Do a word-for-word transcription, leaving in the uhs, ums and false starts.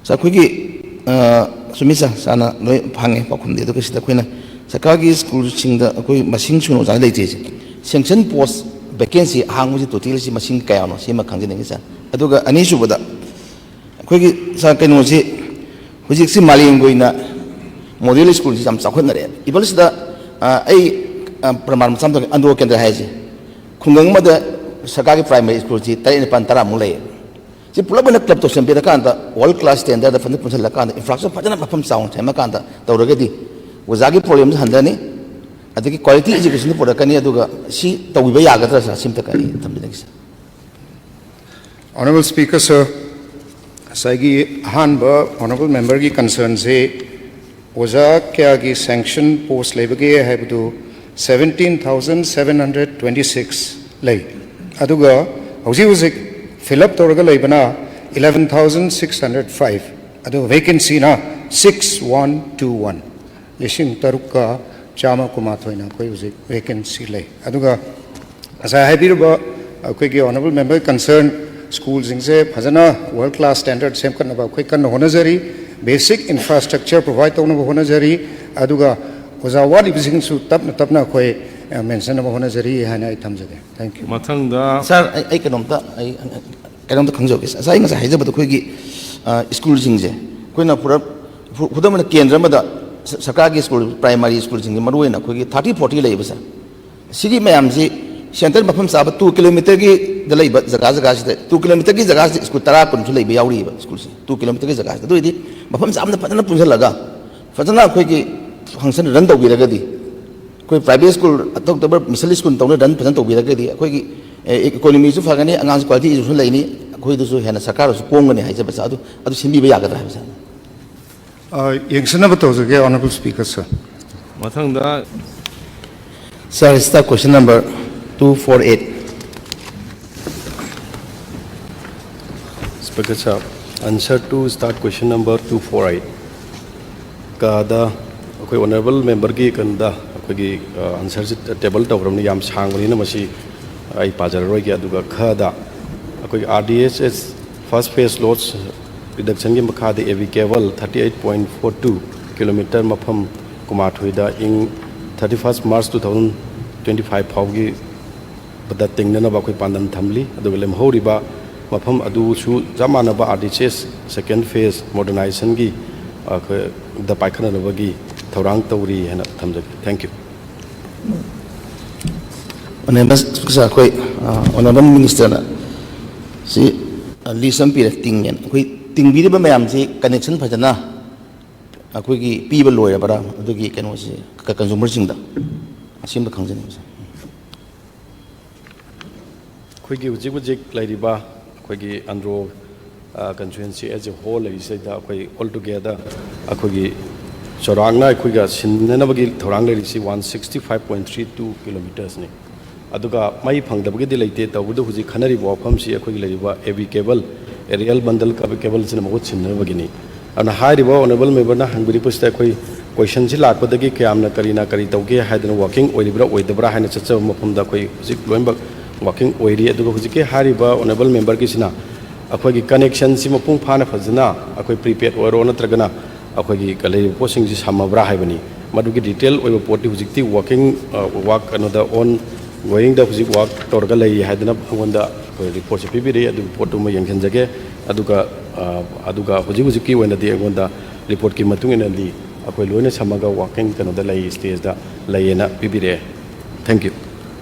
ꯁꯥꯔ, ꯑꯩꯈꯣꯏꯒꯤ, ꯑ, ꯆꯨꯝꯃꯤ ꯁꯥꯔ, ꯁꯥꯔꯅ ꯂꯣꯏ ꯐꯪꯉꯦ ꯄꯥꯎꯈꯨꯝꯗꯤ꯫ ꯑꯗꯨꯒ ꯁꯤꯗ ꯑꯩꯈꯣꯏꯅ ꯁꯔꯀꯥꯔꯒꯤ ꯁ꯭ꯀꯨꯜꯁꯤꯡꯗ ꯑꯩꯈꯣꯏ ꯃꯁꯤꯡ ꯁꯨꯅ ꯑꯣꯖꯥ ꯂꯩꯇ꯭ꯔꯤꯁꯦ, ꯁꯦꯡꯁꯟ ꯄꯣꯁ ꯚꯦꯀꯦꯟꯁꯤ ꯑꯍꯥꯡꯕꯁꯤ ꯇꯣꯇꯦꯜꯁꯤ ꯃꯁꯤꯡ ꯀꯌꯥꯅꯣ, ꯁꯤꯃ ꯈꯪꯖꯅꯤꯡꯉꯤ ꯁꯥꯔ꯫ ꯑꯗꯨꯒ ꯑꯅꯤꯁꯨꯕꯗ, ꯑꯩꯈꯣꯏꯒꯤ ꯁꯥꯔ, ꯀꯩꯅꯣꯁꯤ ꯍꯧꯖꯤꯛꯁꯤ ꯃꯥꯂꯦꯝꯒꯤ ꯑꯣꯏꯅ ꯃꯣꯗꯦꯜ ꯁ꯭ꯀꯨꯜꯁꯤ ꯌꯥꯝ ꯆꯥꯎꯈꯠꯅꯔꯦ꯫ ꯏꯕꯜꯁꯤꯗ, ꯑ, ꯑꯩ, ꯑ, ꯄ꯭ꯔꯃꯥꯟ ꯃꯆꯥ ꯑꯃ ꯇꯧꯒꯦ, ꯑꯟꯗ꯭ꯔꯣ ꯀꯦꯟꯗ꯭ꯔ ꯍꯥꯏꯁꯦ, ꯈꯨꯡꯒꯪ ꯑꯃꯗ ꯁꯔꯀꯥꯔꯒꯤ ꯄ꯭ꯔꯥꯏꯃꯥꯔꯤ ꯁ꯭ꯀꯨꯜꯁꯤ ꯇꯔꯦꯠ ꯅꯤꯄꯥꯜ ꯇꯔꯥꯃꯨꯛ ꯂꯩꯌꯦꯕ꯫ ꯁꯤ ꯄꯨꯂꯞ ꯑꯣꯏꯅ ꯀ꯭ꯂꯕ ꯇꯧꯁꯟꯕꯤꯔꯀꯥꯟꯗ ꯋꯥꯔꯜ ꯀ꯭ꯂꯥꯁ ꯁ꯭ꯇꯦꯟꯗꯔꯗ ꯐꯖꯅ ꯄꯨꯟꯁꯤꯜꯂꯀꯥꯟꯗ ꯏꯟꯐ꯭ꯔꯥꯁ꯭ꯇ꯭ꯔꯛꯆꯔ ꯐꯖꯅ ꯃꯐꯝ ꯆꯥꯎꯅ ꯁꯦꯝꯃꯀꯥꯟꯗ ꯇꯧꯔꯒꯗꯤ ꯑꯣꯖꯥꯒꯤ ꯄ꯭ꯔꯣꯕ꯭ꯂꯦꯝꯁꯨ ꯍꯟꯊꯅꯤ, ꯑꯗꯒꯤ ꯀ꯭ꯋꯥꯂꯤꯇꯤ ꯑꯦꯖꯨꯀꯦꯁꯟꯁꯨ ꯄꯨꯔꯛꯀꯅꯤ꯫ ꯑꯗꯨꯒ ꯁꯤ ꯇꯧꯕꯤꯕ ꯌꯥꯒꯗ꯭ꯔꯥ ꯁꯥꯔ? ꯁꯤꯝꯇ ꯑꯩ ꯊꯝꯖꯅꯤꯡꯉꯤ ꯁꯥꯔ꯫ Honorable Speaker, sir, ꯉꯁꯥꯏꯒꯤ ꯑꯍꯥꯟꯕ Honorable Memberꯒꯤ concernꯁꯦ ꯑꯣꯖꯥ ꯀꯌꯥꯒꯤ sanction post ꯂꯩꯕꯒꯦ ꯍꯥꯏꯕꯗꯨ seventeen thousand seven hundred twenty six ꯂꯩ꯫ ꯑꯗꯨꯒ ꯍꯧꯖꯤꯛ ꯍꯧꯖꯤꯛ fill up ꯇꯧꯔꯒ ꯂꯩꯕꯅ eleven thousand six hundred five, ꯑꯗꯨꯒ vacancyꯅ six one two one, ꯂꯤꯁꯤꯡ ꯇꯔꯨꯛꯀ ꯆꯥꯝꯃ ꯀꯨꯟꯃꯥꯊꯣꯏꯅ ꯑꯩꯈꯣꯏ ꯍꯧꯖꯤꯛ vacancy ꯂꯩ꯫ ꯑꯗꯨꯒ ꯉꯁꯥꯏ ꯍꯥꯏꯕꯤꯔꯤꯕ ꯑꯩꯈꯣꯏꯒꯤ Honorable Member concern, ꯁ꯭ꯀꯨꯜꯁꯤꯡꯁꯦ ꯐꯖꯅ world class standard ꯁꯦꯝꯒꯠꯅꯕ ꯑꯩꯈꯣꯏ ꯀꯟꯅ ꯍꯣꯠꯅꯖꯔꯤ꯫ Basic infrastructure provide ꯇꯧꯅꯕ ꯍꯣꯠꯅꯖꯔꯤ꯫ ꯑꯗꯨꯒ ꯑꯣꯖꯥ ꯋꯥꯠꯂꯤꯕꯁꯤꯡꯁꯨ ꯇꯞꯅ ꯇꯞꯅ ꯑꯩꯈꯣꯏ ꯃꯦꯟꯁꯤꯟꯅꯕ ꯍꯣꯠꯅꯖꯔꯤ ꯍꯥꯏꯅ ꯑꯩ ꯊꯝꯖꯒꯦ꯫ Thank you. ꯃꯊꯪꯗ ꯁꯥꯔ, ꯑꯩ ꯑꯩ ꯀꯩꯅꯣꯝꯇ ꯑꯩ ꯀꯩꯅꯣꯝꯇ ꯈꯪꯖꯍꯧꯒꯦ꯫ ꯉꯁꯥꯏ ꯑꯩ ꯉꯁꯥꯏ ꯍꯥꯏꯖꯕꯗꯣ ꯑꯩꯈꯣꯏꯒꯤ, ꯑ, ꯁ꯭ꯀꯨꯜꯁꯤꯡꯁꯦ ꯑꯩꯈꯣꯏꯅ ꯄꯨꯔꯥ ꯈꯨꯗꯝ ꯑꯣꯏꯅ ꯀꯦꯟꯗ꯭ꯔ ꯑꯃꯗ ꯁ- ꯁꯔꯀꯥꯔꯒꯤ ꯁ꯭ꯀꯨꯜ, ꯄ꯭ꯔꯥꯏꯃꯥꯔꯤ ꯁ꯭ꯀꯨꯜꯁꯤꯡꯒꯤ ꯃꯔꯨꯑꯣꯏꯅ ꯑꯩꯈꯣꯏꯒꯤ ꯊꯥꯔꯇꯤ ꯐꯣꯔꯇꯤ ꯂꯩꯕꯁꯦ, ꯁꯤꯒꯤ ꯃꯌꯥꯝꯁꯤ ꯁꯦꯟꯇꯔ ꯃꯐꯝ ꯆꯥꯕ ꯇꯨ ꯀꯤꯂꯣꯃꯤꯇꯔꯒꯤꯗ ꯂꯩꯕ ꯖꯒꯥ ꯖꯒꯥꯁꯤꯗ, ꯇꯨ ꯀꯤꯂꯣꯃꯤꯇꯔꯒꯤ ꯖꯒꯥꯁꯤꯗ ꯁ꯭ꯀꯨꯜ ꯇꯔꯥ ꯀꯨꯟꯁꯨ ꯂꯩꯕ ꯌꯥꯎꯔꯤꯕ ꯁ꯭ꯀꯨꯜꯁꯦ, ꯇꯨ ꯀꯤꯂꯣꯃꯤꯇꯔꯒꯤ ꯖꯒꯥꯁꯤꯗ꯫ ꯑꯗꯨ ꯑꯣꯏꯔꯗꯤ ꯃꯐꯝ ꯆꯥꯕꯗ ꯐꯖꯅ ꯄꯨꯟꯁꯤꯜꯂꯒ ꯐꯖꯅ ꯑꯩꯈꯣꯏꯒꯤ ꯐꯪꯁꯟ ꯔꯟ ꯇꯧꯕꯤꯔꯒꯗꯤ, ꯑꯩꯈꯣꯏ ꯄ꯭ꯔꯥꯏꯚꯦꯠ ꯁ꯭ꯀꯨꯜ ꯑꯇꯣꯞ ꯑꯇꯣꯞꯄ ꯃꯤꯁꯟ ꯁ꯭ꯀꯨꯜ ꯇꯧꯅ ꯔꯟ ꯐꯖꯅ ꯇꯧꯕꯤꯔꯒꯗꯤ ꯑꯩꯈꯣꯏꯒꯤ ꯏꯀꯣꯅꯣꯃꯤꯁꯨ ꯐꯒꯅꯤ, ꯑꯉꯥꯡꯁꯨ ꯀ꯭ꯋꯥꯂꯤꯇꯤ ꯑꯦꯖꯨꯀꯦꯁꯟ ꯂꯩꯅꯤ, ꯑꯩꯈꯣꯏꯗꯁꯨ ꯍꯦꯟꯅ ꯁꯔꯀꯥꯔꯗꯁꯨ ꯀꯣꯝꯒꯅꯤ ꯍꯥꯏꯖꯕꯁꯦ ꯑꯗꯨ ꯑꯗꯨ ꯁꯤꯟꯕꯤꯕ ꯌꯥꯒꯗ꯭ꯔꯥ ꯍꯥꯏꯕꯁꯦ꯫ ꯑ, ꯌꯦꯡꯁꯤꯟꯅꯕ ꯇꯧꯖꯒꯦ, Honorable Speaker, sir. ꯃꯊꯪꯗ Sir, it's the question number two four eight. Speaker sir, answer to start question number two four eight. ꯀꯥꯗ ꯑꯩꯈꯣꯏ ꯑꯣꯅꯔꯦꯕꯜ ꯃꯦꯝꯕꯔꯒꯤ ꯀꯩꯅꯣꯗ ꯑꯩꯈꯣꯏꯒꯤ ꯑꯟꯁꯔꯁꯤ ꯇꯦꯕꯜ ꯇꯧꯈ꯭ꯔꯕꯅꯤ, ꯌꯥꯝ ꯁꯥꯡꯕꯅꯤꯅ ꯃꯁꯤ ꯑꯩ ꯄꯥꯖꯔꯔꯣꯏꯒꯦ꯫ ꯑꯗꯨꯒ ꯈꯗ ꯑꯩꯈꯣꯏꯒꯤ R D S S first phase lots ꯔꯤꯗꯛꯁꯟꯒꯤ ꯃꯈꯥꯗ A B cable thirty eight point four two kilometre ꯃꯐꯝ ꯀꯨꯟꯃꯥꯊꯣꯏꯗ ꯏꯪ thirty first March two thousand twenty five ꯐꯥꯎꯒꯤ ꯕꯗ ꯇꯤꯡꯅꯅꯕ ꯑꯩꯈꯣꯏ ꯄꯥꯟꯗꯝ ꯊꯝꯂꯤ꯫ ꯑꯗꯨꯒ ꯂꯦꯝꯍꯧꯔꯤꯕ ꯃꯐꯝ ꯑꯗꯨꯁꯨ ꯆꯞ ꯃꯥꯟꯅꯕ ꯑꯥꯔ ꯗꯤ ꯁꯤ ꯑꯦꯁ ꯁꯦꯀꯦꯟ ꯐꯦꯁ ꯃꯣꯗꯔꯅꯥꯏꯖꯦꯁꯟꯒꯤ ꯑꯩꯈꯣꯏꯗ ꯄꯥꯏꯈꯠꯅꯅꯕꯒꯤ ꯊꯧꯔꯥꯡ ꯇꯧꯔꯤ ꯍꯥꯏꯅ ꯊꯝꯖꯒꯦ꯫ Thank you꯫ Honourable Speaker, ꯑꯩꯈꯣꯏ ꯑꯣꯅꯔꯦꯕꯜ ꯃꯤꯅꯤꯁꯇꯔꯅ ꯁꯤ ꯂꯤꯁ ꯑꯃ ꯄꯤꯔꯦ ꯇꯤꯡꯉꯦꯅ꯫ ꯑꯩꯈꯣꯏ ꯇꯤꯡꯕꯤꯔꯤꯕ ꯃꯌꯥꯝꯁꯤ ꯀꯅꯦꯛꯁꯟ ꯐꯖꯅ ꯑꯩꯈꯣꯏꯒꯤ ꯄꯤꯕ ꯂꯣꯏꯔꯕ꯭ꯔꯥ, ꯑꯗꯨꯒꯤ ꯀꯩꯅꯣꯁꯤ ꯀꯟꯖꯨꯃꯔꯁꯤꯡꯗ ꯑꯁꯤ ꯑꯃꯇ ꯈꯪꯖꯅꯤꯡꯕꯁꯦ꯫ ꯑꯩꯈꯣꯏꯒꯤ ꯍꯧꯖꯤꯛ ꯍꯧꯖꯤꯛ ꯂꯩꯔꯤꯕ ꯑꯩꯈꯣꯏꯒꯤ Andro constituency as a whole ꯂꯩꯔꯤꯁꯤꯗ ꯑꯩꯈꯣꯏ ꯑꯣꯜ ꯇꯨꯒꯦꯗꯔ ꯑꯩꯈꯣꯏꯒꯤ ꯆꯥꯎꯔꯥꯛꯅ ꯑꯩꯈꯣꯏꯒ ꯁꯤꯟꯅꯅꯕꯒꯤ ꯊꯧꯔꯥꯡ ꯂꯩꯔꯤꯁꯤ one sixty five point three two ꯀꯤꯂꯣꯃꯤꯇꯔꯁꯅꯤ꯫ ꯑꯗꯨꯒ ꯃꯩ ꯐꯪꯗꯕꯒꯤꯗꯤ ꯂꯩꯇꯦ, ꯇꯧꯕꯗ ꯍꯧꯖꯤꯛ ꯈꯟꯅꯔꯤꯕ ꯋꯥꯐꯝꯁꯤ ꯑꯩꯈꯣꯏꯒꯤ ꯂꯩꯔꯤꯕ A B cable, Ariel bundle ꯀꯦꯕꯜꯁꯤꯅ ꯃꯍꯨꯠ ꯁꯤꯟꯅꯕꯒꯤꯅꯤ꯫ ꯑꯗꯨꯅ ꯍꯥꯏꯔꯤꯕ ꯑꯣꯅꯔꯦꯕꯜ ꯃꯦꯝꯕꯔꯅ ꯍꯪꯕꯤꯔꯛꯄꯁꯤꯗ ꯑꯩꯈꯣꯏ ꯀꯣꯏꯁꯟꯁꯤ ꯂꯥꯛꯄꯗꯒꯤ ꯀꯌꯥꯝꯅ ꯀꯔꯤꯅ ꯀꯔꯤ ꯇꯧꯒꯦ ꯍꯥꯏꯗꯅ ꯋꯥꯔꯀꯤꯡ ꯑꯣꯏꯔꯤꯕ꯭ꯔꯥ ꯑꯣꯏꯗꯕ꯭ꯔꯥ ꯍꯥꯏꯅ ꯆꯠꯆꯕ ꯃꯐꯝꯗ ꯑꯩꯈꯣꯏ ꯍꯧꯖꯤꯛ ꯂꯣꯏꯅꯃꯛ ꯋꯥꯔꯀꯤꯡ ꯑꯣꯏꯔꯤ꯫ ꯑꯗꯨꯒ ꯍꯧꯖꯤꯛꯀꯤ ꯍꯥꯏꯔꯤꯕ ꯑꯣꯅꯔꯦꯕꯜ ꯃꯦꯝꯕꯔꯒꯤꯁꯤꯅ ꯑꯩꯈꯣꯏꯒꯤ ꯀꯅꯦꯛꯁꯟꯁꯤ ꯃꯄꯨꯡ ꯐꯥꯅ ꯐꯖꯅ ꯑꯩꯈꯣꯏ ꯄ꯭ꯔꯤꯄꯦꯗ ꯑꯣꯏꯔꯣ ꯅꯠꯇ꯭ꯔꯒꯅ ꯑꯩꯈꯣꯏꯒꯤ ꯂꯩꯔꯤꯕ ꯄꯣꯠꯁꯤꯡꯁꯤ ꯁꯝꯃꯕ꯭ꯔꯥ ꯍꯥꯏꯕꯅꯤ꯫ ꯃꯗꯨꯒꯤ ꯗꯤꯇꯦꯜ ꯑꯣꯏꯕ ꯄꯣꯠꯇꯤ ꯍꯧꯖꯤꯛꯇꯤ ꯋꯥꯔꯀꯤꯡ ꯋꯥꯛ ꯀꯩꯅꯣꯗ ꯑꯣꯟ ꯒꯣꯌꯤꯡꯗ ꯍꯧꯖꯤꯛ ꯋꯥꯛ ꯇꯧꯔꯒ ꯂꯩꯔꯤ ꯍꯥꯏꯗꯅ ꯑꯩꯉꯣꯟꯗ ꯑꯩꯈꯣꯏ ꯔꯤꯄꯣꯔꯠꯁꯦ ꯄꯤꯕꯤꯔꯛꯏ꯫ ꯑꯗꯨꯒꯤ ꯄꯣꯠꯇꯨꯃ ꯌꯦꯡꯁꯤꯟꯖꯒꯦ꯫ ꯑꯗꯨꯒ ꯑꯗꯨꯒ ꯍꯧꯖꯤꯛ ꯍꯧꯖꯤꯛꯀꯤ ꯑꯣꯏꯅꯗꯤ ꯑꯩꯉꯣꯟꯗ ꯔꯤꯄꯣꯔꯠꯀꯤ ꯃꯇꯨꯡ ꯏꯟꯅꯗꯤ ꯑꯩꯈꯣꯏ ꯂꯣꯏꯅ ꯁꯝꯃꯒ ꯋꯥꯔꯀꯤꯡ ꯀꯩꯅꯣꯗ ꯂꯩ, ꯁ꯭ꯇꯦꯖꯇ ꯂꯩꯌꯦꯅ ꯄꯤꯕꯤꯔꯛꯑꯦ꯫ Thank you꯫